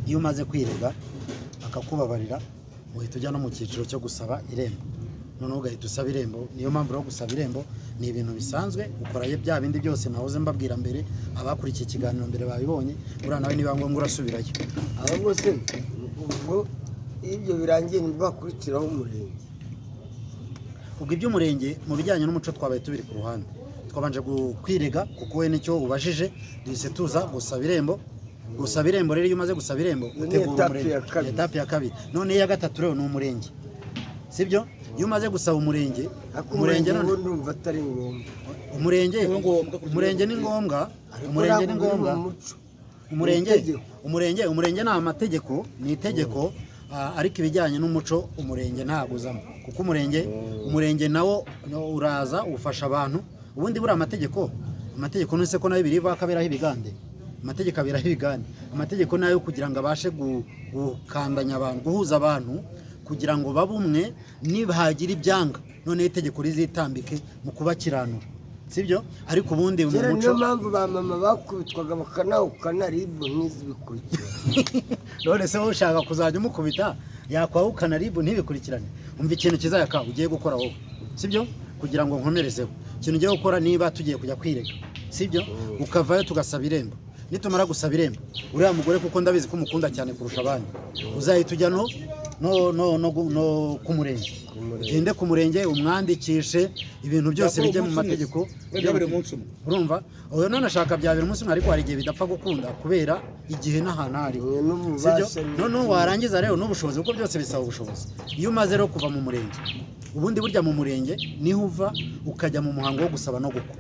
Iyo umaze kwirega akakubabarira, uhita ujya no mu cyiciro cyo gusaba irembo. Noneho ugahita usaba irembo. Niyo mpamvu rero gusaba irembo ni ibintu bisanzwe, ukora bya bindi byose nahoze mbabwira mbere. Abakurikiye ikiganiro mbere babibonye. Buriya nawe niba ngombwa urasubirayo. Ahubwo se ubwo iyo ibyo birangiye, nibwo hakurikiraho umurenge? Ubwo iby'umurenge mu bijyanye n'umuco twabaye tubiri ku ruhande. Twabanje kwirega, kuko we nicyo ubajije. Duhise tuza gusaba irembo. Gusaba irembo rero, iyo umaze gusaba irembo, Iyo ni utegura étape umurenge. ya kabiri. Étape ya kabiri. None iya gatatu rero ni umurenge, sibyo? Iyo umaze gusaba umurenge, Ariko umurenge umurenge none wo ndumva atari ngombwa. Umurenge, Ni ngombwa kugira umurenge ni ngombwa. Ariko Umurenge ni ntabwo biri mu ngombwa. muco. Umurenge, Ni itegeko. umurenge ni amategeko, ni itegeko, ariko ibijyanye n'umuco umurenge ntabwo uzamo, kuko umurenge nawo no uraza ufasha abantu. Ubundi buriya amategeko nuse ko nayo biriva akaberaho ibigande. Amategeko aberaho ibigande. Amategeko nayo kugira ngo abashe gukandanya abantu, guhuza abantu kugira ngo babe umwe. Nibahagira ibyanga, noneho itegeko rizitambike mu kubakiranura, sibyo? Ariko ubundi mu Kera muco niyo mpamvu ba mama bakubitwaga bakanahukana, RIB ntizibikurikira. None se wowe ushaka kuzajya umukubita, yakwahukana RIB ntibikurikirane? Umva ikintu kizayaka ugiye gukora wowe, sibyo? Kugira ngo nkomerezeho, ikintu ugiye gukora, niba tugiye kujya kwirega, sibyo, ukavayo tugasaba irembo. Nitumara gusaba irembo, uriya mugore, kuko ndabizi ko umukunda cyane kurusha abandi, uzahita ujya no ku murenge. Murenge. Ugende ku murenge umwandikishe, ibintu byose bijye mu mategeko. Byabere umunsi umwe. Urumva, uyu none ashaka byabera umunsi umwe, ariko hari igihe bidapfa gukunda kubera igihe n'ahantu aho ariho. Ni n'ububasha. Sibyo? Noneho warangiza rero n'ubushobozi, kuko byose bisaba ubushobozi. Iyo umaze rero kuva mu murenge, ubundi burya mu murenge niho uva ukajya mu muhango wo gusaba no gukwa.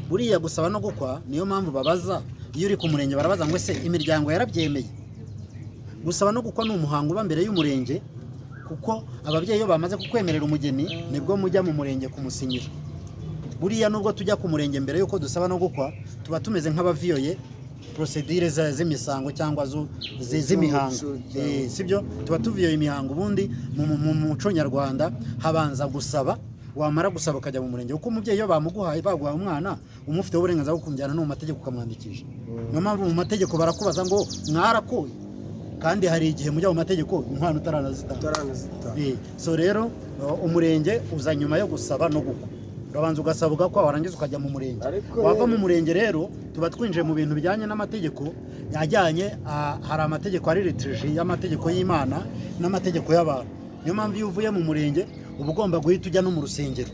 Buriya gusaba no gukwa, niyo mpamvu babaza, iyo uri ku murenge barabaza ngo: "Ese imiryango yarabyemeye?" Gusaba no gukwa ni umuhango uba mbere y'umurenge, kuko ababyeyi iyo bamaze kukwemerera umugeni, nibwo mujya mu murenge kumusinyira. Buriya nubwo tujya ku murenge mbere y'uko dusaba no gukwa, tuba tumeze nk'abaviyoye procédure z'imisango cyangwa z'imihango. Z'umuco. Sibyo? Tuba tuviyoye imihango. Ubundi mu muco nyarwanda habanza gusaba, wamara gusaba ukajya mu murenge, kuko umubyeyi iyo bamuguhaye, baguhaye umwana, umufiteho uburenganzira bwo kumujyana no mu mategeko ukamwandikisha. Niyo mpamvu mu mategeko barakubaza ngo: "Mwarakuye?" Kandi hari igihe mujya mu mategeko inkwano utaranazitanga. Utaranazitanga. So rero umurenge uza nyuma yo gusaba no gukwa. Urabanza ugasaba, ugakwa, warangiza ukajya mu murenge. Ariko Wava rero mu murenge rero, tuba twinjiye mu bintu bijyanye n'amategeko ajyanye, hari amategeko ari liturgie y'amategeko y'Imana n'amategeko y'abantu. Niyo mpamvu iyo uvuye mu murenge uba ugomba guhita ujya no mu rusengero,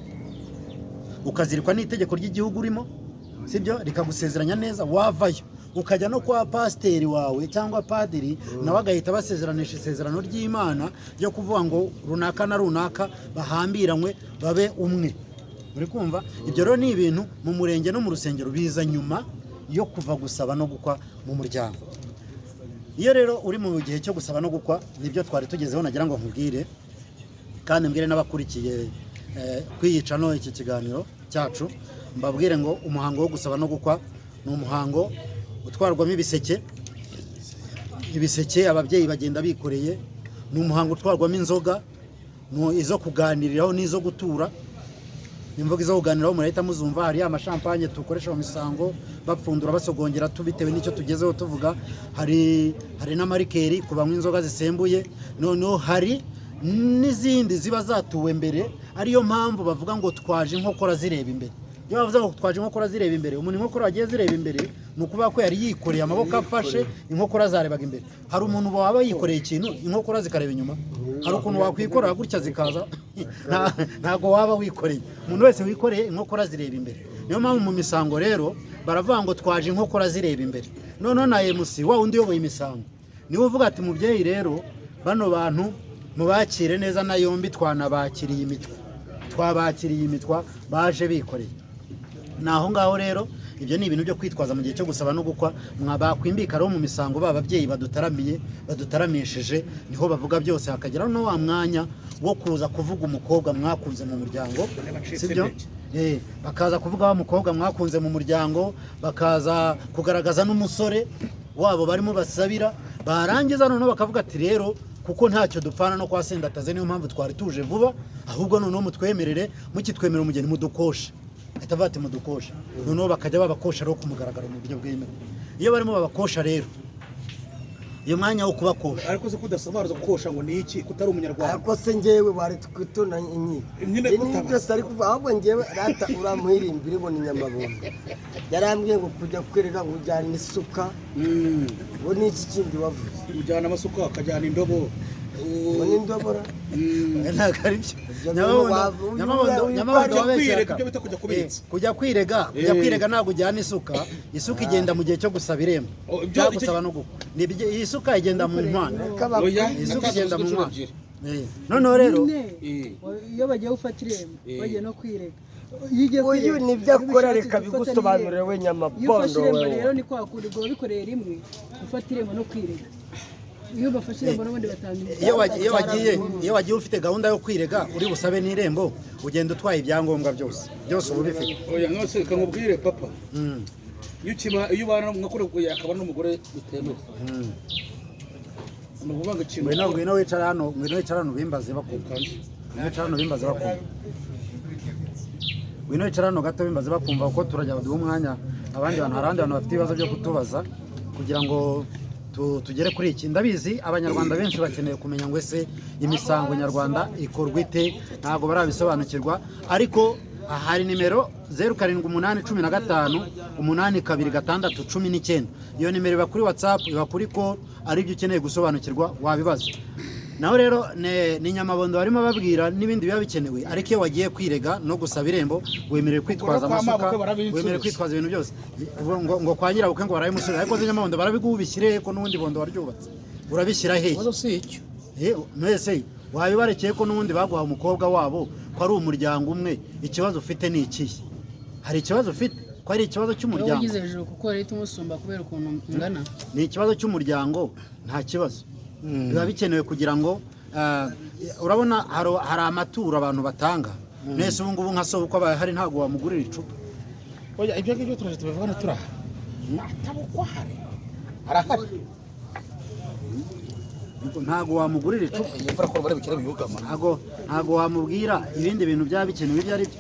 ukazirikwa n'itegeko ry'igihugu urimo, sibyo? Rikagusezeranya neza. Wavayo ukajya no kwa pasiteri wawe cyangwa padiri, nawe agahita basezeranisha isezerano ry'Imana ryo kuvuga ngo runaka na runaka bahambiranywe babe umwe. Uri kumva? Ibyo rero ni ibintu mu murenge no mu rusengero biza nyuma yo kuva gusaba no gukwa mu muryango. Iyo rero uri mu gihe cyo gusaba no gukwa, nibyo twari tugezeho. Nagira ngo nkubwire kandi mbwire n'abakurikiye kwiyica no iki kiganiro cyacu, mbabwire ngo umuhango wo gusaba no gukwa ni umuhango utwarwamo ibiseke. Ibiseke ababyeyi bagenda bikoreye. Ni umuhango utwarwamo inzoga, izo kuganiriraho n'izo gutura. Imvugo izo kuganiraho murahita muzumva, hari amashampanye dukoresha mu misango, bapfundura, basogongera tu bitewe n'icyo tugezeho tuvuga. Hari n'ama liqueur ku banywa inzoga zisembuye. Noneho hari n'izindi ziba zatuwe mbere, ariyo mpamvu bavuga ngo twaje inkokora zireba imbere. Iyo bavuze ngo twaje inkokora zireba imbere, umuntu inkokora wagiye zireba imbere, ni ukuvuga ko yari yikoreye amaboko afashe, inkokora zarebaga imbere. Hari umuntu waba yikoreye ikintu inkokora zikareba inyuma? Hari ukuntu wakwikorera gutya zikaza? Ntabwo waba wikoreye. Umuntu wese wikoreye, inkokora zireba imbere. Niyo mpamvu mu misango rero baravuga ngo twaje inkokora zireba imbere. Noneho na MC wa wundi uyoboye imisango niwe uvuga ati: "Mubyeyi rero, bano bantu mubakire neza na yombi, twanabakiriye imitwa, twabakiriye imitwa baje bikoreye." Ni aho ngaho rero. Ibyo ni ibintu byo kwitwaza mu gihe cyo gusaba no gukwa. Bakwimbika rero mu misango, ba babyeyi badutaramiye, badutaramishije, niho bavuga byose, hakagera no wa mwanya wo kuza kuvuga umukobwa mwakunze mu muryango, sibyo? Bakaza kuvuga wa mukobwa mwakunze mu muryango, bakaza kugaragaza n'umusore wabo barimo basabira. Barangiza noneho bakavuga ati: "Rero kuko ntacyo dupfana no kwa Sendataze, niyo mpamvu twari tuje vuba, ahubwo noneho mutwemerere, mukitwemerera umugeni mudukoshe." Ahita avuga ati: "Mudukoshe." Noneho bakajya babakosha rero ku mugaragaro mu buryo bwemewe. Iyo barimo babakosha rero, iyo mwanya wo kubakosha. Ariko se kudasobanuza kosha ngo ni iki, kutari umunyarwanda? Ariko se njyewe wari twitona inkiko? Nyine Ibi kutabaza. byose ari kuvuga, ahubwo njyewe rata uramuhirimbira ngo ni Nyamabondo. Yarambwiye ngo kujya kwereka ngo ujyane isuka, ngo ni iki kindi wavuze? Ujyana amasuka, ukajyana indobo. Ngo ni indobora. Ntabwo ari byo. Ibyo Nyamabondo, Nyamabondo, Nyamabondo Kujya wabeshyaka. kwirega, ibyo bita kujya kubitsa. Kujya kwirega, kujya kwirega ntabwo ujyana isuka. Isuka igenda mu gihe cyo gusaba irembo Oh, ibyo- cyangwa gusaba no gukwa. Iyi suka igenda mu nkwano. Reka Oya, Isuka natanze igenda mu inshuro nkwano. ebyiri. Noneho rero Nyine, iyo bagiye gufata irembo, bagiye no kwirega, iyo ugiye Uyu kwirega, nibyo akora, iyo reka ubishatse gufata bigusobanurire n'irembo. we Iyo Nyamabondo ufashe irembo wewe. rero ni kwa kundi ubwo bikoreye rimwe, gufata irembo no kwirega. Iyo bafashe irembo n'ubundi batanga iyo wagiye ufite gahunda yo kwirega, uri busabe n'irembo, ugenda utwaye ibyangombwa byose, byose uba ubifite. Oya, nose reka nkubwire papa. Iyo ukiba, iyo ubana mwakora, akaba n'umugore bitemewe, ni ukuvuga ngo ikintu Ngwino, ngwino wicara hano, ngwino wicara hano bimbaze bakumva. Ngwino wicara hano bimbaze bakumva. Ngwino wicara hano gato bimbaze bakumva, kuko turajya baduha umwanya abandi bantu. Hari abandi bantu bafite ibibazo byo kutubaza kugira ngo tugere kuri iki. Ndabizi abanyarwanda benshi bakeneye kumenya ngo ese imisango nyarwanda ikorwa ite? Ntabwo barabisobanukirwa. Ariko hari nimero 0781582619. Iyo nimero iba kuri WhatsApp, iba kuri call, ari ibyo ukeneye gusobanukirwa wabibaza. Naho rero ni Nyamabondo barimo babwira n'ibindi biba bikenewe. Ariko iyo wagiye kwirega no gusaba irembo, wemerewe kwitwaza Kwa amasuka, mabukwe barabinsubiza. wemerewe kwitwaza ibintu byose. Ngo kwa nyirabukwe ngo barabimusubiza. Ariko se Nyamabondo, barabiguha ubishyire he, ko n'ubundi bondo waryubatse? Urabishyira hehe? Ikibazo si icyo. Mwese wabibarekeye ko n'ubundi baguha umukobwa wabo, ko ari umuryango umwe? Ikibazo ufite ni ikihe? Hari ikibazo ufite ko ari ikibazo Wowe cy'umuryango? ugize hejuru kuko leta umusumba kubera ukuntu ungana. Ni ikibazo cy'umuryango, nta kibazo. Biba bikenewe kugira ngo urabona hari amaturo abantu batanga. Mwese ubu ngubu nka so uko abaye hari, ntabwo wamugurira icupa? Oya, ibyo ngibyo turaje tubivugana turaha atabukwa hari arahari. Ntabwo wamugurira icupa. Imvura ko bari bukire biyugama. Ntabwo wamubwira ibindi bintu byaba bikenewe ibyo ari byo.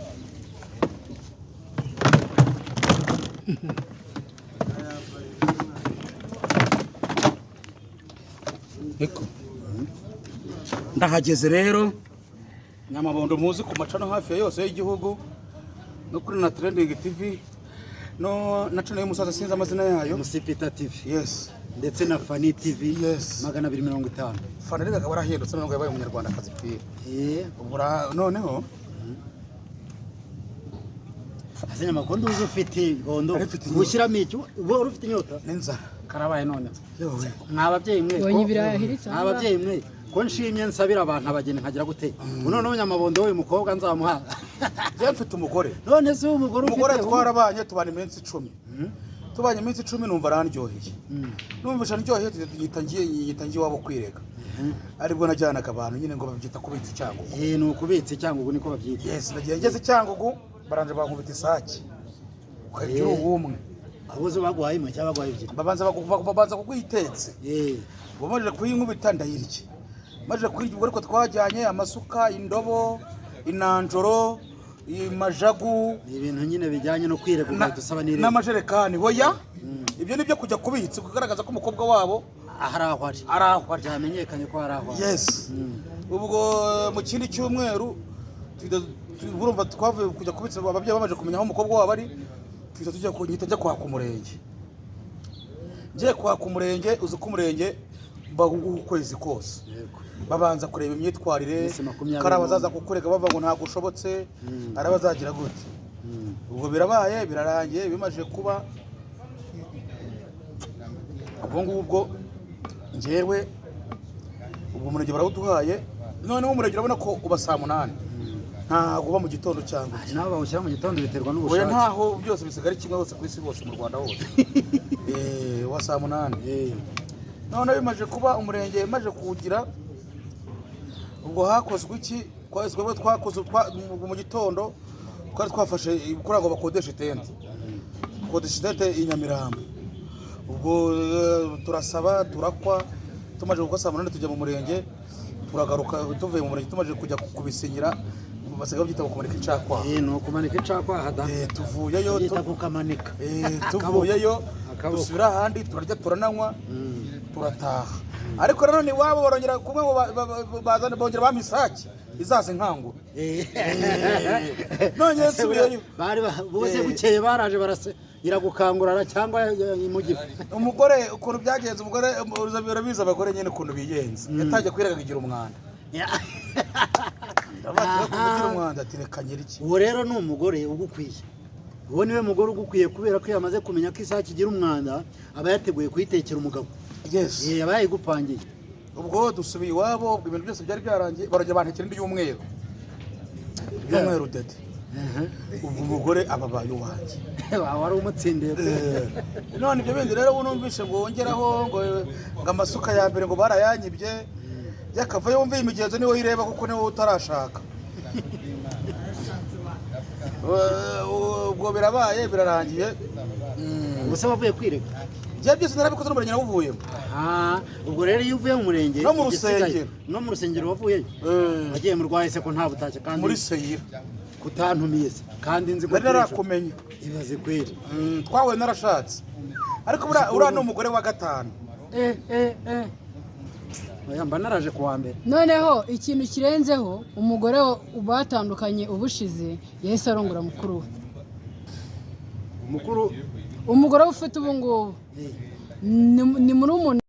Niko ndahageze rero, Nyamabondo muzi ku macano hafi ya yose y'igihugu, no kuri na Trending TV, no na channel y'umusaza sinzi amazina yayo. Musipita TV. Yes. Ndetse na Fani TV. Yes. 250. Fana rero akaba arahindutse nubwo yabaye umunyarwandakazi pire. Ubu noneho Ase Nyamakondo, uzi ufite bondo? Nari mfite inyota. Ushyiramo iki? Uba uri ufite inyota? N'inzara. Karabaye noneho. Yewe. Mwa babyeyi mwe, Ubonye ibirayi ahiritse mwa aho ngaho. babyeyi mwe, ko nshimye nsabira abantu abageni nkagira gute? Ubu noneho Nyamabondo w'uyu mukobwa nzamuha? Njye mfite umugore. None se uwo mugore ufite? Umugore twarabanye, tubana iminsi 10. Tubanye iminsi 10, numva arandyoheye. Numvisha ndyoheye, yita ngiye iwabo kwirega. Aribwo najyanaga abantu nyine ngo babyita kubitsa icyangugu. Ni ukubitsa icyangugu, niko babyita. Yes, nagiye ngeze icyangugu, baranje bankubita isake, ukajya uri uwumwe. Abuze baguhaye imwe cyangwa baguhaye ebyiri? Babanza kuguha itetse. Ubwo kuyinkubita ndayirya. Maze kuyirya ubwo, ariko twajyanye amasuka, indobo, inanjoro, imajagu. Ni ibintu nyine bijyanye no kwirega, ugahita usaba n'irembo. N'amajerekani. Hoya, ibyo ni byo kujya kubitsa, kugaragaza ko umukobwa wabo ahari aho ari. Ari aho ari. Byamenyekanye ko hari aho ari. Yes. Ubwo mu kindi cyumweru urumva twavuye kujya kubitsa, ababyeyi bamaze kumenya aho umukobwa wabo ari, tuhita tujya nyita njya kwaka umurenge. Ngiye kwaka umurenge, uzi ko umurenge baguha ukwezi kose. Yego. Babanza kureba imyitwarire. Iminsi 20 ko ari abazaza kukurega bavuga ngo ntabwo ushobotse, ari abazagira gute. Ubwo birabaye, birarangiye. Bimaze kuba ubwo ngubwo, njyewe ubwo umurenge barawuduhaye. Noneho umurenge urabona ko uba saa 8, ntabwo uba mu gitondo cyangwa Hari n'abo bawushyira mu gitondo, biterwa Oya. n'ubushake. Ntaho, byose bisigara kimwe hose ku isi hose, mu Rwanda hose. Wa saa 8. Noneho bimaze kuba, umurenge maze kuwugira, ubwo hakozwe iki? Twakoze mu gitondo twari twafashe kugira ngo bakodeshe itente, bakodesha itente i Nyamirambo. Ubwo turasaba, turakwa. Tumaze gukwa saa 8 tujya mu murenge, turagaruka. Tuvuye mu murenge, tumaze kujya kubisinyira. Basigaye babyita kumanika icakwaha. Ni ukumanika icakwaha da. Tuvuyeyo Byita kukamanika. Tuvuyeyo Akaboko. dusubira ahandi, turarya, turananywa, turataha. Ariko nanone iwabo barongera kumwe ngo bazane, bongera bampa isake izaza inkangura. None nsubiyeyo. Bari bose bukeye baraje barase iragukangurara cyangwa mu gifu. Umugore ukuntu byagenze, umugore urabizi, abagore nyine ukuntu bigenza, yatangiye kwirega igira umwanda. Ndavuga ati, "Reka kugira umwanda," ati reka nyiriki. Uwo rero ni umugore ugukwiye, uwo niwe mugore ugukwiye, kubera ko iyo amaze kumenya ko isake igira umwanda aba yateguye kuyitekera umugabo. Yes. Aba yayigupangiye. Ubwo dusubiye iwabo, ubwo ibintu byose byari byarangiye, barongera bantekera indi y'umweru, y'umweru dede. Ubwo umugore aba abaye uwanjye. Wari umutsindiye pe. None ibyo bindi rero ubu numvise ngo wongeraho ngo amasuka ya mbere ngo barayanyibye, yakava yumva iyi migenzo niwe uyireba kuko niwe utarashaka. Ubwo birabaye, birarangiye. Ubuse wavuye kwirega? Ibyo byose narabikoze, n'umurenge nawuvuyemo. Aha, ubwo rero iyo uvuye mu murenge No mu igisigaye- rusengero. No mu rusengero wavuyeyo? Wagiye mu rwahise ko nta butashye kandi? Muri seyira. Kutantumiye se kandi nzi ko Nari narakumenya. Ibaze kweri. Twahuye narashatse, ariko buriya ni umugore wa gatanu. Eh eh eh, oya, mba naraje ku wa mbere. Noneho ikintu kirenzeho, umugore batandukanye ubushize yahise arongora mukuru we. Mukuru? Umugore we ufite ubu ngubu ni murumuna.